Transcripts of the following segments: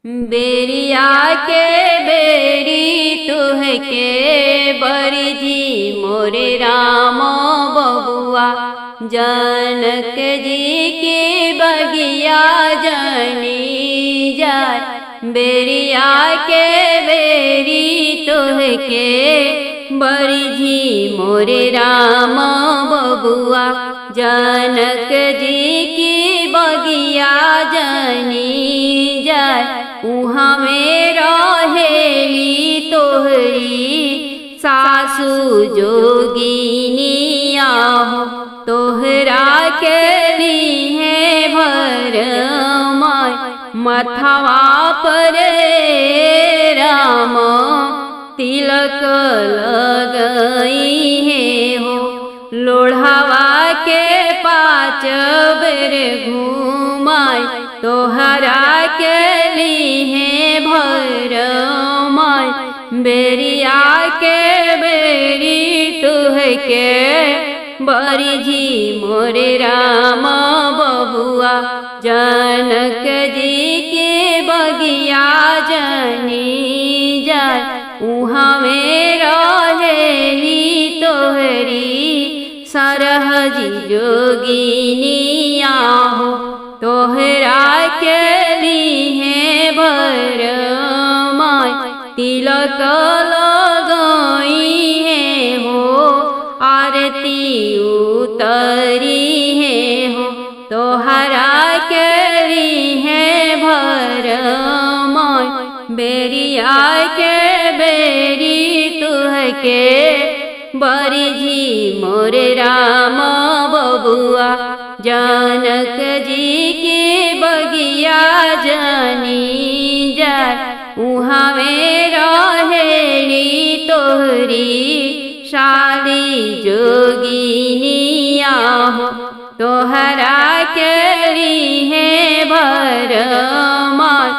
बेरिया के बेरी तुहके बरजी मोरे राम बबुआ, जनक जी के बगिया जनी जाय। बेरिया के बेरी तुहके बरजी मोरे राम बबुआ, जनक जी की बगिया जनी जाय। उहाँ में रहेली तोहरी सासू जोगिनिया हो, तोहरा के लिए भर माय मथवा पर राम तिलक लगई है हो। लोढ़ावा के पाँच बेर घुमाय तोहरा के लिए भर माय। बेरिया के बेरी तुहके बरजी मोरे राम बबुआ, जनक जी के बगिया जनी जाय। उहाँ में रहेली तोहरी सरहजी जोगिनिया हो, तोहरा के लिए भर माय तिलक लगई है हो, आरती उतरी है हो, तोहरा के लिए भर माय। बेरिया के बेरी तुहके बरजी मोरे राम बबुआ, जनक जी के बगिया जनी जाय। उहाँ में रहेली तोहरी शाली जोगिनिया हो, तोहरा के लिए भर माय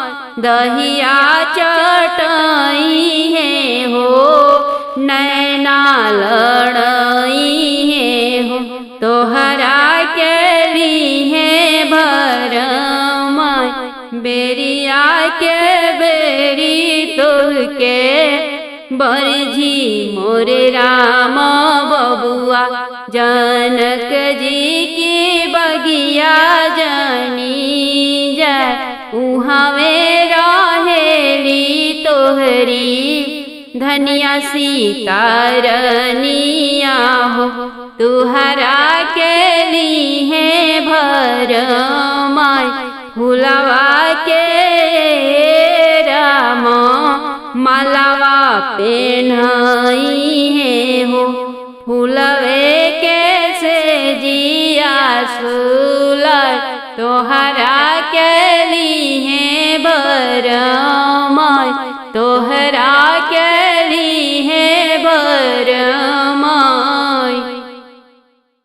दहिया चटई है हो, नैना लड़ई है हो, तोहरा के लिए भर माय। बेरिया के बेरी तुहके बरजी मोरे राम बबुआ, जनक जी की बगिया जनी जाय। उहाँ में रहेली तोहरी धनिया सीतारनिया हो, तुहरा के लिए भर माय फुलवा के राम मालावा पेन्हई है हो, फुलवे के से जिया सुलर तोहरा के लिए भर माय।